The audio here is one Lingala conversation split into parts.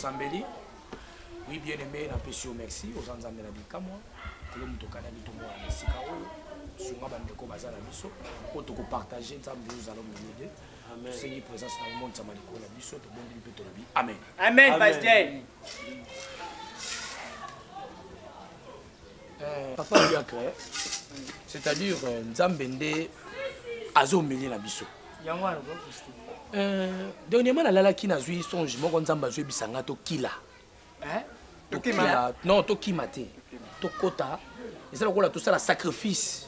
Tosambeli. Oui, bien aimé, napesi yo merci, oza Nzambe na bikamwa. Kolo moto okanaki tomona na esika oyo. Sunga bandeko baza na biso oyo tokopartage Nzambe ozala au milieu d'eux. Tosengi présence na yo emonisama likolo na biso, tobondeli mpe tolobi amen. Amen, pasteur. Papa Diacre, c'est-à-dire Nzambe nde azomelie na biso. Yango wana ko Dernièrement nalalaki nazwi songe moko Nzambe azoyebisa nga tokila. Hein? Tokila, non tokima te. Tokota eza lokola tosala sacrifice.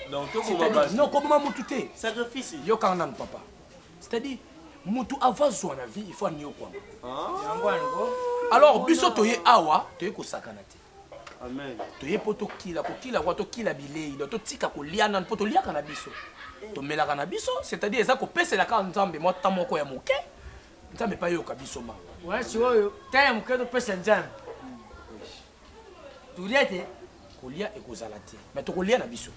Donc tokoma ba non koboma mutu te. Sacrifice. Yoka nanu papa. C'est-à-dire mutu avant zwa na vie il faut aniokwama. Yango wana ko. Alors biso toye awa toye kosakana te. Amen. Toye po tokila kokila kwa tokila bilei donc totika kolia nanu po toliaka na biso. Tomelaka na biso, c'est-à-dire eza kopesela kaka Nzambe mwa temps moko ya moke. Nzambe pa yoka biso mawa. Wana sikoyo temps ya moke topesa Nzambe. Tolia te. Kolia ekozala te. Mais tokolia na biso.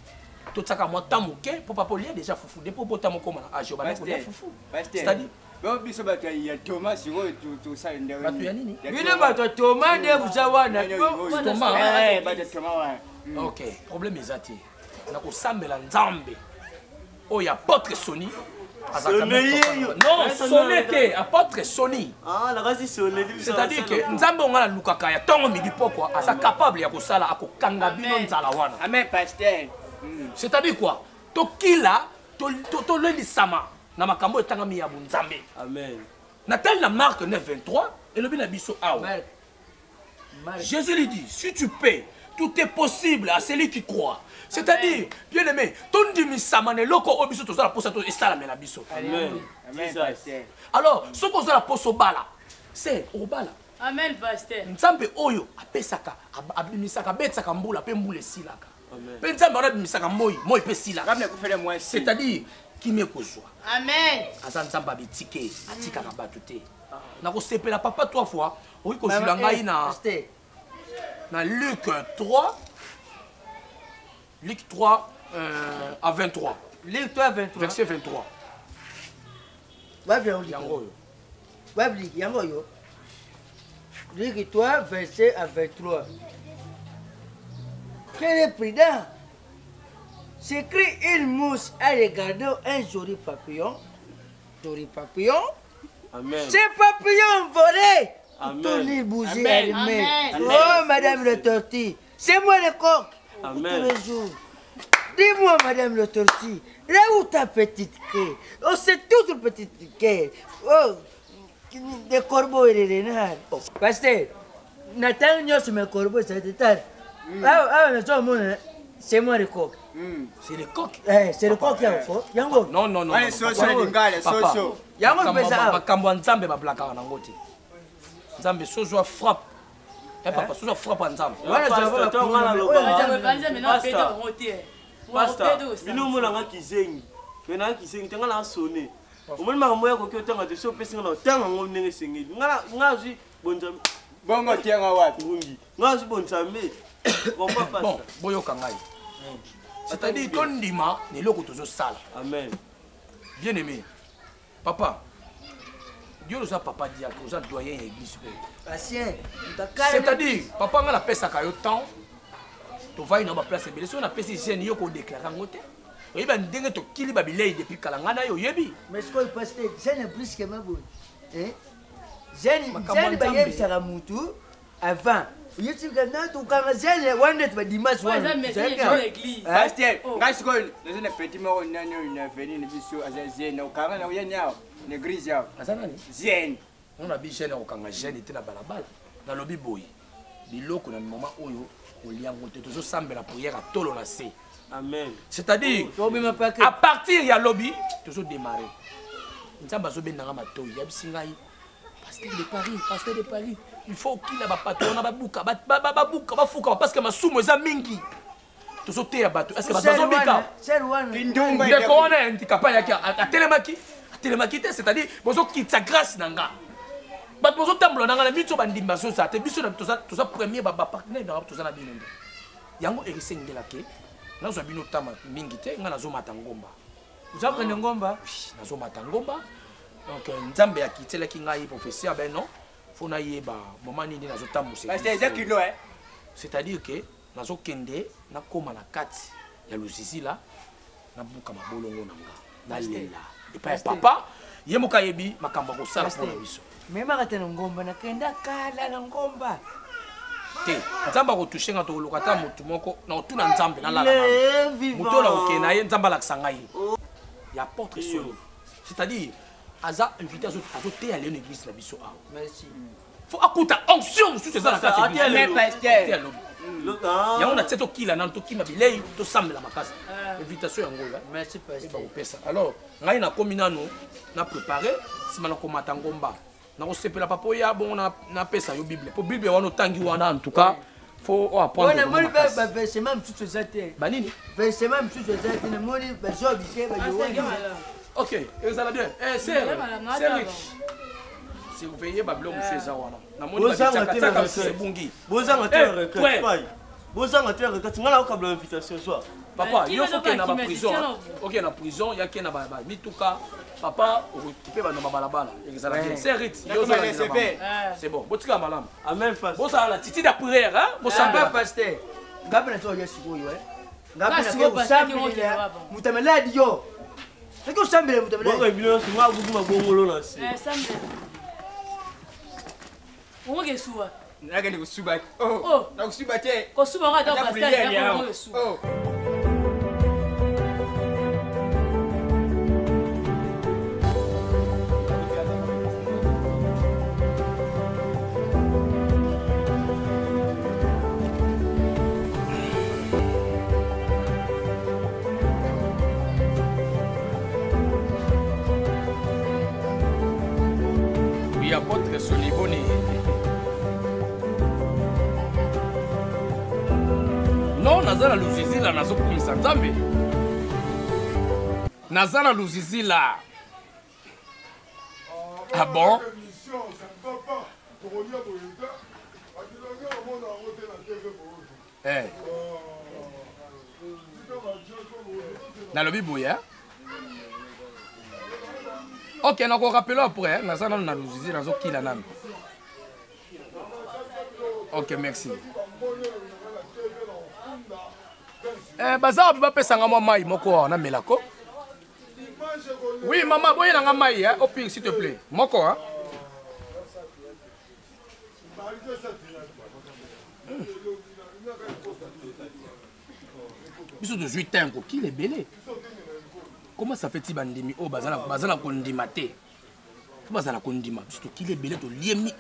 Totiaka mwa temps moke po papa olia déjà fufu depuis obota mokoma na âge obanda kolia fufu. C'est-à-dire Bon, biso bato ya Thomas sikoyo tosala ndenge bato ya nini? Bino bato ya Thomas nde boza wana. Thomas. Eh, bato ya Thomas wana. Ok, problème eza te. Nakosambela Nzambe oyo apôtre Sony non sonne te apôtre Sony. Ah, c'est-à-dire que Nzambe oyo nga nalukaka ya ntongo midi pokwa aza capable ya kosala akokanga bino nzala wana. Amen pasteur. C'est-à-dire quoi? Tokila tolelisama na makambo etangami ya bonzambe. Amen. Natali na Marc 9:23 elobi na biso awa. Jésus lui dit, si tu peux, tout est possible à celui qui croit. C'est-à-dire, bien aimé, ton dimisama ne loko oyo biso tozala posa to esalamela biso. Amen. Amen. Alors, soki ozala poso bala, c'est obala. Amen, pasteur. Nzambe oyo apesaka, abimisaka, abetisaka mbula pe mbula esilaka. Pe Nzambe wana abimisaka moi, moi pe esilaka. C'est-à-dire, kimia ekozwa. Amen. Aza Nzambe abitike, atikaka bato te. Nakosepela papa 3 fois, okoki kozwila ngai na na Luc 3, Luc 3 à 23. Luc 3 23. Verset 23. Wapi yango? Yango oyo. Wapi yango oyo? Luc 3 verset à 23. Quel est prudent? S'écrit une mousse à regarder un joli papillon. Joli papillon. Amen. Ces papillons volés. Amen. Tous les bougies Amen. allumées. Amen. Oh, madame le tortue, c'est moi le coq. Amen. Tous les jours. Dis-moi, madame le tortue, là où ta petite queue? Oh, c'est toute petite queue. Oh, des corbeaux et des renards. Oh. Pasteur, Nathan nyonso mais corbeau, c'est tard. Ah, ah, c'est moi le coq. C'est le coq. Eh, c'est le coq yango. Yango. Non, non, non. Allez, soso lingala, soso. Yango pesa. Makambo ya Nzambe bablakaka nango te. Nzambe sozo frappe. Eh papa, sozo frappe ya Nzambe. Wana Pasteur, bino monanga kizengi. Pena kizengi tanga na sonné. Omoni makambo ya koki otanga te so opesi nga na otanga yango ndenge esengeli. Nga nga azwi bonzambe. Bongo tianga wapi? Ngungi. Nga azwi bonzambe. Bon, boyoka ngai. C'est-à-dire tondima na eloko tozosala. Amen. Bien aimé, papa, Dieu oza papa diacre, oza doyen ya église oyo. Ancien. C'est-à-dire, papa nga napesaka yo temps, tovandi na baplace ebele, soki napesi jeune yo kodéclare yango te. Oyeba ndenge tokili ba bilei depuis kala nga na yo oyebi. Mais sikoyo pasteur, jeune brusquement boye. Eh? Jeune, Makambo ya jeune Nzambe. bayebisaka mutu avant. Oyebisaka na tokanga jeune wana neti ba dimanche wana. Eza message ya église. Pasteur, ngai sikoyo naza na petit moko nani oyo na avenue na biso aza jeune, okanga na oya niawa na église awa. Aza nani? Jeune. On a bi jeune okanga jeune te na balabala. Nalobi boye. Biloko na moment oyo kolia ngo te tozosambela prière à tolo na se. Amen. C'est-à-dire à partir ya lobby tozo démarrer. Nzambe azobendanga matoyi yabisi ngai pasteur de Paris, pasteur de Paris, il faut okila ba patron na babuka, babuka, bafuka parce que masumu eza mingi. Tozoteya bato, est-ce que bato bazobika? Ndeko wana ya handicapé ayaki, atelemaki, atelemaki te, c'est-à-dire bozokitisa grâce na nga. Bato bozotambola na nga na miso bandimi bazozala te, biso toza premier ba partenaire na toza na bino nde. Yango erisengelaki nazwa bino tama mingi te, nga nazomata ngomba. Ozokende ngomba? Oui, nazomata ngomba. Donc Nzambe akitelaki ngai prophétie ben non. Fo nayeba mama nini nde nazotambusa Pasteur, eza kilo eh. C'est-à-dire que nazokende nakóma na kati ya luzizila, nabuka mabolongo na nga, nalela epai ya papa. Ye moko ayebi makambo akosala mpo na biso. Memaka te na ngomba, nakenda kala na ngomba. Te, Nzambe akotouche nga. Tokoluka ata motu moko na kotuna Nzambe, nalala motu oyo nakokende na ye. Nzambe alakisa ngai ya apôtre Solo, c'est-à-dire aza invité, azoteya lelo na église na biso awa. Merci. Fo akuta onction mosusu eza na kati ya église. Pasteur. Yango na tie tokila nano, tokima bilei, tosambela makasi. Invitation yango oyo. Merci, pasteur. Bakopesa. Alors ngai nakomi nano na préparé, nsima nakomata ngomba, nakosepela papa oya bongo napesa yo Bible, po Bible wana otangi wana, en tout cas faut oyo oapprendre. Namoni mpe baversement mosusu eza te. Banini? Versement mosusu eza te, namoni bajobi te, bayohani. Ok, ezala bien. Eh, ser ser surveiller babiloko mosusu eza wana. Namoni Bozanga te na babitiakatiaka mosusu requête. ebungi. Bozanga te na Eh, requête. ouais. Pai bozanga te na requête, nga nakokabla invitation soir. Papa, Kima yo fo zo okende na ba baprison, kimia, okende na prison, yake na bamituka. Papa, okokipe bano babalabala, ezala bien. Ser rit yo Nakoma ozolandela receveur. bango. C'est bon, botikala malamu. Amen, pasteur. Bozala na titi ya prière, hein, Papa bosambela. pasteur, nga mpe nazoya sikoyo eh. Nga mpe Nga sikoyo, pasteur, nakei okende kosambela wapi? moto amaladi yo, soki osambela moto Bongo amaladi. ebino nyonso nga abuki mabongolo na se. Eh, sambe. Okoke suwa. Nakende kosuba. Oh. Oh, nakosuba te. Kosuba ngo ata Ata pasteur prière ya yango. koke suwa. Oh. Oui, apôtre Soliboni. Non, naza na luzizila, nazokumisa Nzambe. Naza na luzizila. Ah bon? Émission, ça ne va pas. Tokolia boye te. Bakilongi omona yango te na TV boye. Eh, Tika bajoko boye. Nalobi boye, hein? Ok, nakorappeler après, hein? Naza nano na luzizila, nazokila nano. Ok, merci. Eh, baza wapi? Bapesanga mwa mai moko awa namelako. Oui, mama, boyelanga mai, hein? Opire, s'il te plaît, moko, hein? Biso tozwi temps kokila ebele. Comment ça fait ti bandimi oyo baza na kondima te? Fo bazala kondima. Biso tokili ebele, toliemi,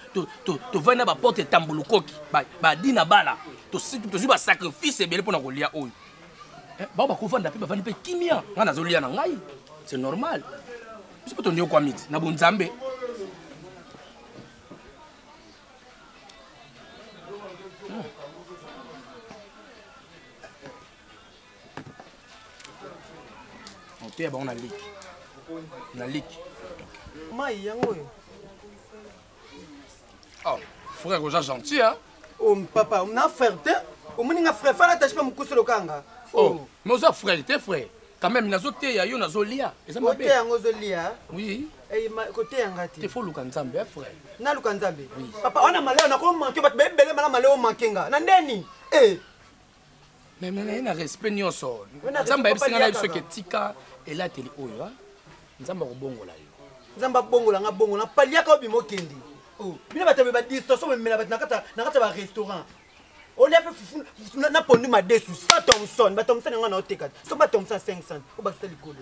tovandi na baporte etambulukoki, badi na bala, tozwi basacrifice ebele mpona kolia oyo. Eh, bao bakovanda mpe bavandi mpe kimia, ngai nazolia na ngai, c'est normal. Biso mpe toniokwami ti na bonzambe. Oteya bango na liki na liki. Mai yango oyo. Oh, frère, oza gentil, hein? Oh papa, na frère te. Omoni nga frère, fala attache pa mokusu lokanga. Oh, mais oza frère te, frère. Quand même, nazoteya yo, nazolia. Eza mabe? Kote yango ozolia. Oui. Kote yanga te. Te, fo luka Nzambe, hein, frère. Naluka Nzambe. Papa, wana maleo nakomanke bato baebele mana maleo omanke nga. Na ndeni? Eh. Mais naye na respect nyonso. We na Nzambe respect, ayebisi nga na papa, biso ke liaka. tika elateli oyo, ah. Nzambe akobongola yo. Nzambe abongola nga, bongola. Paliaka obima okende. Oh, bino bato be badistorsion bomemela bato na kati ya barestaurant. Olia mpe fufu fufu na pondu madesu sa thomson, bathomson yango na oteka te. So bathomson 500 obakisa likolo.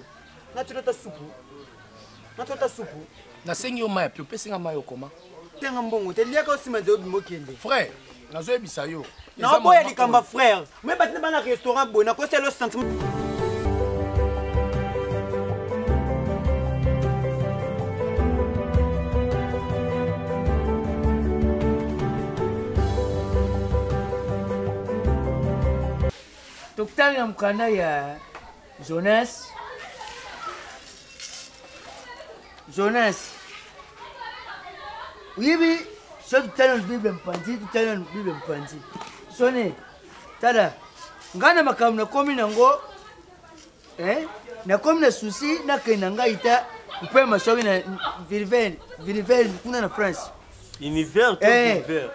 Natuna supu. Natuna supu. Nasengi yo mai ya pio, opesi nga mai okoma. Tenga mbongo te, liaka osima nzela obima okende. Frère, nazoyebisa yo. Eza Naoboya mama likambo ya oyo. frère. Me bato na bana restaurant boye nakosala yo sentiment. Tokutani na mokanda ya Jonas. Jonas, oyebi so totali na Bible mpanzi, totali na Bible mpanzi. Soni tala ngai na makambo nakomi nango, eh? Nakomi na susi, nakende na ngai ta kopema soki na Vilverne, Vilverne kuna na France. Univers to Eh. univers.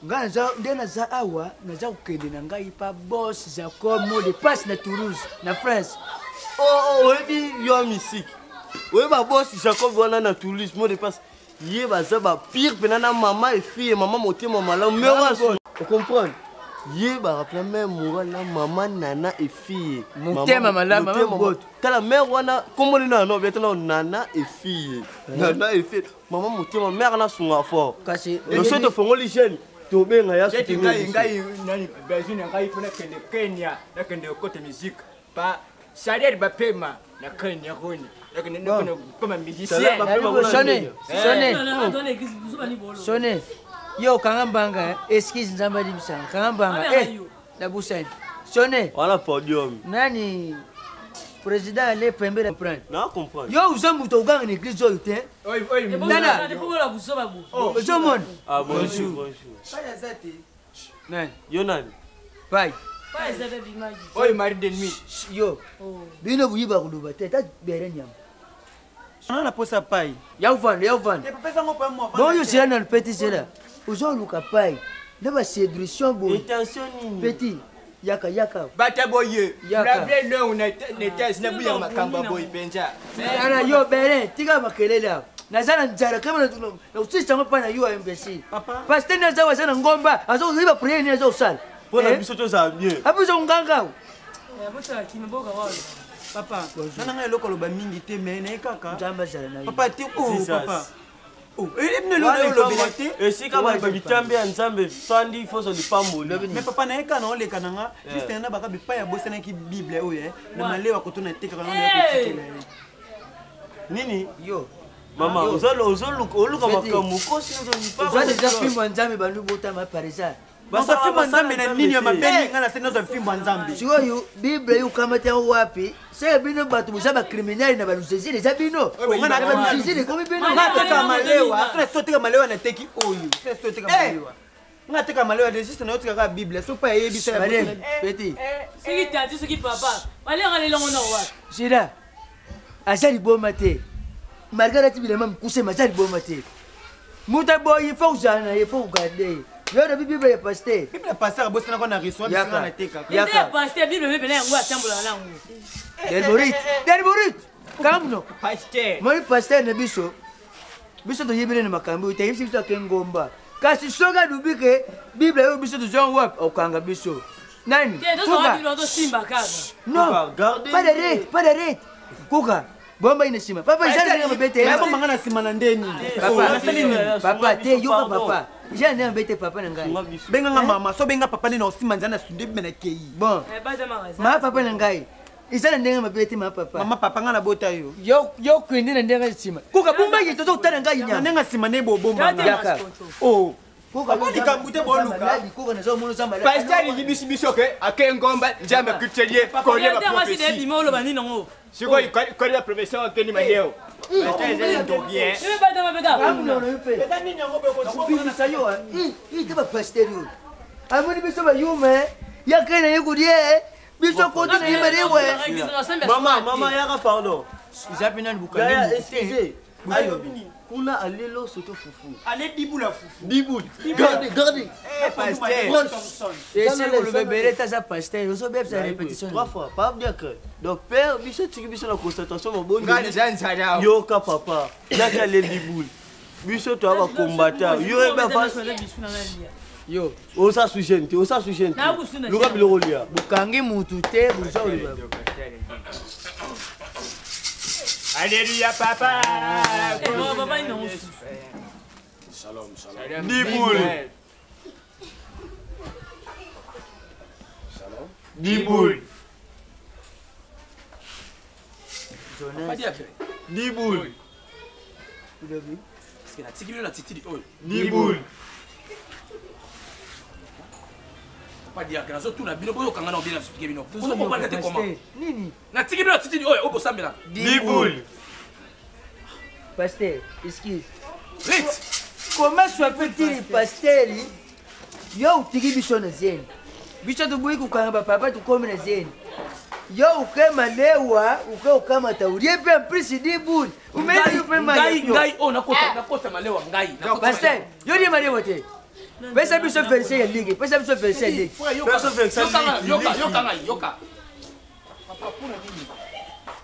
Ngai naza nde naza awa, naza kokende na ngai pa boss Jacob mot de passe na Toulouse, na France. Oh, oyebi yo ya misiki, oyeba boss Jacob wana na Toulouse, mot de passe, ye baza bapire mpena na mama efille, mama motema malamu mero, ocomprendre, ye barapela mare moral na mama nana efille. Motema malamu, mama Boto. Tala mare wana, kombo nini na no tala nana efille, nana efille, mama motema, mare nasunga fort. Kasi loso tofongoli jeune, tobenga ya Neti soutenir ngai biso. Ngai nani besoin na ngai mpo nakende Kenya, nakende kokota musique pa salaire bapema na Kenya koni nakende nakende koma musicien. Salaire bapema kuna Sonne, Kenya. sonne, sonne. Yo kanga mbanga, eh. Excuse, Nzambe alimbisanga. Kanga mbanga. Eh, nabusani. Sonne. Wana podium. Nani président ale pembe na comprendre. Na comprendre. Yo uza moto oganga na église oyo te. Oyo oyo. Nana. Ozomona. Ah, bonjour, bonjour. Nani? Yo nani? Pai. Oyo mari de nuit. Yo. Bino buyiba koloba te, ta bere nyama. Na na posa pai. Ya uvanda, ya uvanda. Te papa sango pa mo. Bon, yo zela na petit zela. Ozoluka pai. Na ba séduction boye. Intention nini? Petit. Yaka yaka. Bata boye. Yaka. Flavien Leon na na buyaka makambo ya boye mpenza. Ana yo bere, tika makelele awa. Naza na nzala kama na kosisa yango mpa na yo imbécile. Papa. Pasteur naza waza na ngomba, aza koyiba prière nini aza kosala. Mpo na Eh? biso tozala bien. Abiso nganga awa. Papa, na nanga eloko loba mingi te mais na ye kaka. Nzambe azala na yo. Papa te oh Jesus. papa. Oh, ebino eloko Wana olobela te. Esika bitambe ya Nzambe fandi foso lipamboli. Mais papa na ye kaka na oleka na nga, juste na baka bipai abosanaki Bible oyo eh, na malewa kotuna tekaka na ya kotikela ye. Nini? Yo. Mama, ozoluka oluka Feti. makambo kosi. Oza deja fimbo ya Nzambe bandu botama par exemple. Nazwa fimbo ya Nzambe na nini ya mabe nga na se nazwa fimbo ya Nzambe. Sikoyo Bible yo okamati yango wapi? Seke bino bato boza bacriminele na balusezile eza bino. Nga Na balusezile ekomi bino. Nga ateka malewa, afuna so oteka malewa nateki oyo. Afuna so oteka malewa. Nga ateka malewa de juste na otika kaka Bible, so pa eyebisa ya Madame, petit. Soki tati, soki papa baleka lelongo na wapi? Sida aza liboma te. Malgré alati bilamba mokuse, mais aza liboma te. Moto aboyi fo kozala na ye, fo kogarde ye. Yo olobi Bible ya pasteur. Bible ya pasteur abosanaka na restaurant Yaka. bisinga natekaka. Yaka. Eza ya pasteur, Bible mpe yango atambolaka nango. Delborit, Delborit, kamno. Pasteur. Moni pasteur na biso, biso toyebeli na makambo oyo te, ayebisi biso ake ngomba. Kasi soki alobi ke Bible oyo biso tozwa yango wapi, okanga biso. Nani? Te tozwaka Kuka. Bible tosimba kaka. Non, Kuka, garde- pas d'arrêt, pas d'arrêt. Kuka, bomba ina nsima. Papa, eza na ndenge mabe te. Nabomba nga na nsima na ndeni. Papa, Nasali nini? papa te, yoka papa. Eza na ndenge mabe te, papa na ngai. Benga nga mama, so benga papa nde na osima nzela na sunde bime na kei. Bon, ma papa na ngai. Eza na ndenge mabe te, ma papa. Mama papa nga nabota yo. Yo yo kwende na ndenge nsima. Kuka bomba ye tozo kotala ngai Na nyama. ndenge nsima nde bobomba nga. Yaka. Oh. Kuka Papa, likambo te boluka. Kuka nazomona oza maladi. Pasteur alingibisi biso ke ake ngomba Nzambe akuteli ye kolia Te mwasi de baprophétie. bima oloba nini nango? Sikoyo kolia prophétie akeni maleo. Pasteur ezali ndoki eh. Ebe batama mpe kaka. Amunona yo mpe. Eza nini yango boye Nakobimisa yo, eh. Ih, te bapasteur oyo. Amoni biso bayuma, eh. Yaka na ye kolia, eh. Biso koti na ye malewe. Mama, mama yaka, pardon. Eza mpe nani bokandi Yaya, motu te. excuse. Alobi nini? Kuna alelo soto fufu. Ale dibula fufu. Dibul. Garde, garde. Pasteur. Esi koloba ebele te, aza pasteur ozobebisa répétition. Trois fois, pas bien que. Donc père, biso tiki biso na concentration mabongi. Nga eza nzala awa. Yoka papa. Yaka ale dibul. Biso to ba combattant. Yo e ba fa. Yo Osa su jeune te, osa su jeune te. Luka biloko lia. bokangi mutu te, boza koloba. Alléluia papa. Papa nini nango susu? Shalom, shalom. Dibul. Shalom. Dibul. Papa diacre. Dibul. Olobi. Parce que natiki bino na titidi oyo. Dibul. Papa diacre, nazotuna bino boyokanga na obien na expliquer bino. Ozo comprendre te comment? Pasteur, nini? Natiki bino na titidi oyo obosambela. Dibul. Pasteur, excuse. Rit. Comment soit petit pasteur yo otiki biso na zeni. Biso toboyi kokanga bapapa, tokomi na zeni. Yo uke malewa, uke okamata olie mpe en plus dibuli umeli yo mpe. Ngai ngai oyo nakota malewa ngai. Pasteur, yo lie malewa te. Pesa biso verset ya ligue, pesa biso verset ya ligue. Yoka, yoka ngai, yoka papa. Mpona nini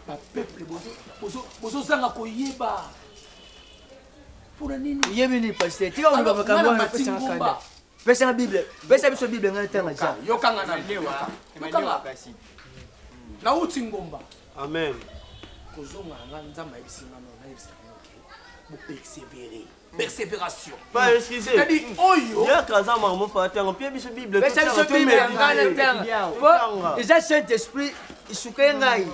bapeuple bozozanga koyeba? Mpona nini? Oyebi nini, pasteur? Tika koluka makambo wana. Pesanga kanda, pesanga Bible, pesa biso Bible, ngai natanga ja. Yokanga na yokanga, nauti ngomba. Amen. Kozonga na nga, Nzambe ayebisi nga, no nayebisa bino ke bopersévérer, persévération. Pas excusez. C'est-à-dire oyo yaka aza makambo fa ntango mpe biso Bible. Pesa biso Bible, ngai natanga po eza Saint Esprit isuke ngai.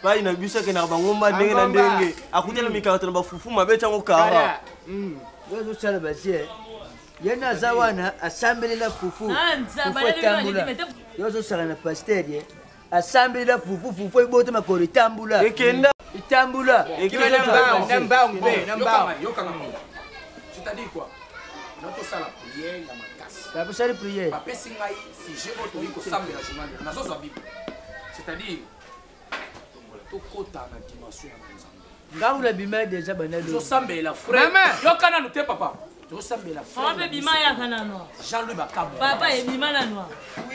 Pai na biso akendaka bangomba ndenge na ndenge, akutana mikakato na bafufu mabe ntango kara. Yo ozosala bazie, ye nde aza wana asambelela fufu, fufu etambula. Yo ozosala na pasteur, ye asambelela fufu, fufu ebota makolo, etambula. Ekenda. Etambula. Yokanga, c'est-à-dire quoi? Natosala prière ya makasi. Bapesali prière. Bapesi ngai sujet oyo toyei kosambela journal. Nazozwa Bible, c'est-à-dire tokota na dimension ya Nzambe. Ngambu na bima déjà banda. Tozosambela frère, yoka nanu te papa, tozosambela. Mama mpe bima, yaka nano. Jean-Louis Bakabu. Papa ebima nano.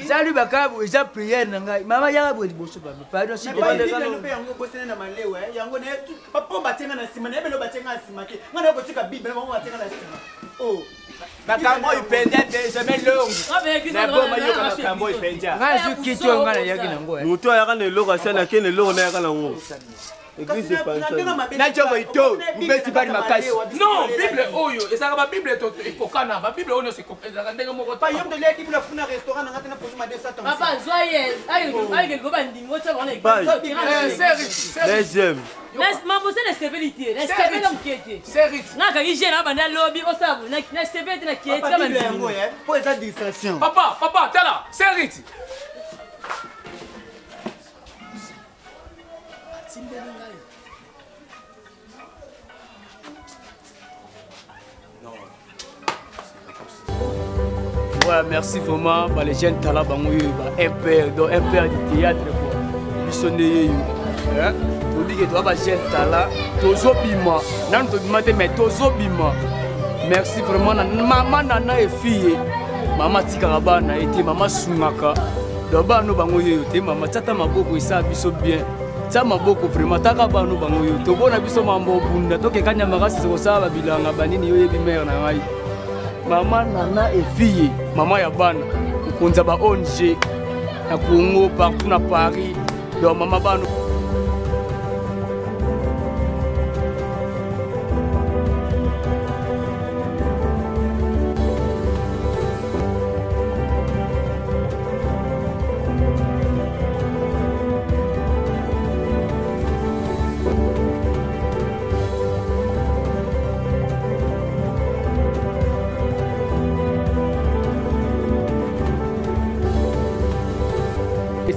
Jean-Louis Bakabu, eza prière na ngai. Mama, yaka boye liboso papa, pardon si. Mpe yango bosene na malewa yango po batienga na nsima, nayebelo batienga na nsima te. Ngai nayo kotika Bible bango batienga na nsima. Makambo oyo mpenza, Benjamin Longo naboma, yoka makambo oyo mpenza. Ngai azwi kiti oyo ngai nayaki nango. Moto ayaka na eloko, asani ake na eloko, nayaka nango église epanzani. Na jogo ito mobeti bali makasi. Non, Bible oyo ezalaka babible ekokana, babible oyo nyonso ezalaka ndenge moko. Papa, zwa ye ayeke bandimi otya bango na. Deuxième. Mabosa nasepeli te, nasepeli na moke te. Nga akangi je na banda lobi osala, nasepeli te, na kie tika bandimi. Po eza distraction. Papa, papa, tala seriti atimbeli ngai. Non. Ouais, merci vraiment, bah, les jeunes talents, bango yo, bah, un père, donc un père du théâtre, quoi. Biso nde ye yo. Hein? Tobi ke toza ba jeune talent, tozobima, nanu tobima te, mais tozobima. Merci vraiment na mama Nana efille. Mama tikaka bana ye te, mama sungaka. Donc bana bango yo te, mama tiata maboko esala biso bien. Tia maboko vraiment, taka bana bango yo. Tobona biso mambo obunda, tokeka nyama kasi kosala babilanga banini yo yebi mère na ngai. Mama Nana efille, mama ya bana, mokonzi ya ba ONG na Congo, partout na Paris. Donc mama bana.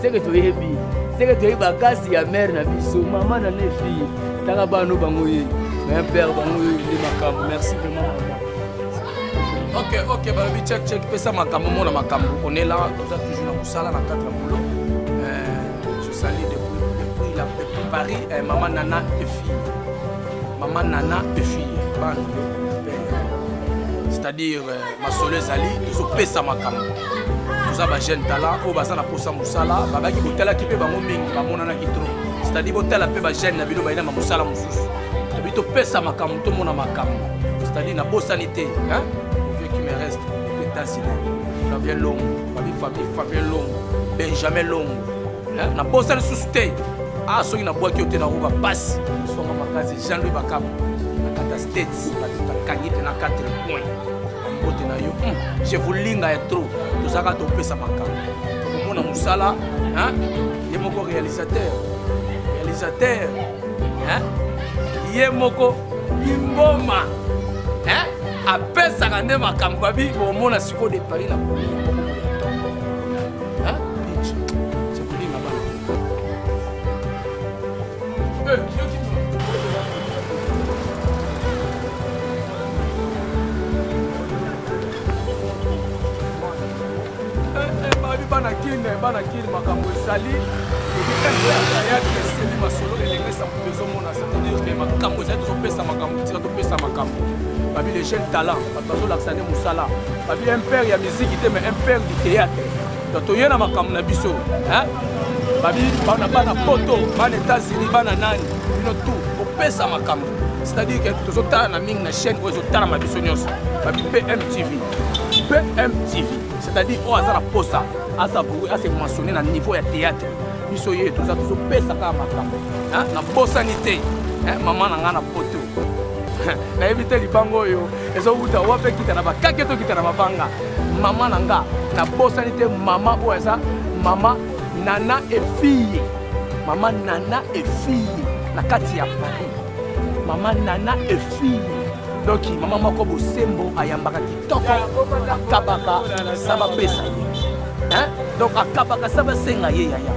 Seke toyebi, seke toyebi bakasi ya mare na biso, mama na ne fille, taka bana bango ye, mais père bango ye nde makambo. Merci vraiment, mama. Ok, ok, balobi check check, pesa makambo, mona makambo. On est là, toza toujours na mosala na cadre ya boulot. Je salue depuis Paris, maman Nana et fille, maman Nana et fille, bana c'est-à-dire masolo ezali, tozopesa makambo. Toza bajeune talent oyo baza na posa mosala, babaki botalaki mpe bango mingi bamonanaki trop, c'est-à-dire botala mpe bajeune na bino bayina mosala mosusu. Tobi topesa makambo, tomona makambo, c'est-à-dire nabosani te vieux qui me reste depuis États-Unis, Flavien Longo, babi Fabi, Fabien Longo, Benjamin Longo, nabosani lisusu te. A soki nabwaki yo te, nakoka pasi songa makasi. Jean-Louis Bakabu na kata States, bato bakangi te na 4 points, mbote na yo. Je vous linga ya trop. Tozalaka topesa makambo, komona mosala ye moko réalisateur ye moko imboma apesaka nde makambo. Babi bomona sikoyo de Paris na komi moko boye ya ntongo. Je vous linga bana. Yoki. Bana kili makambo ezali esili masolo elengesa moto ezomona, c'est-à-dire ke makambo ezali, tozopesa makambo, tika topesa makambo. Babi le jeune talent, bato bazolakisa nde mosala. Babi un père ya miziki te, mais un père du théâtre. Donc toye na makambo na biso. Babi bana, bana poto, bana États-Unis, bana nani, bino tout kopesa makambo, c'est-à-dire ke tozotala na mingi na chaîne oyo ezotalama biso nyonso, babi PMTV, PMTV, c'est-à-dire oyo aza na posa aza ase mentionné na niveau ya théâtre. Biso ye toza, tozopesa kaka makambo. Nabosani te mama na ngai na poto, nayebi te libanga oyo ezowuta wapi, ekita na bakake, tokita na mabanga. Mama na nga, nabosani te mama oyo aza mama Nana Efille, mama Nana Efille na kati ya Paris, mama Nana Efille. Donc mama moko bosembo, ayambaka kitoko, akabaka sa bapesa ye. Donc akabaka sa basenga ye yaya.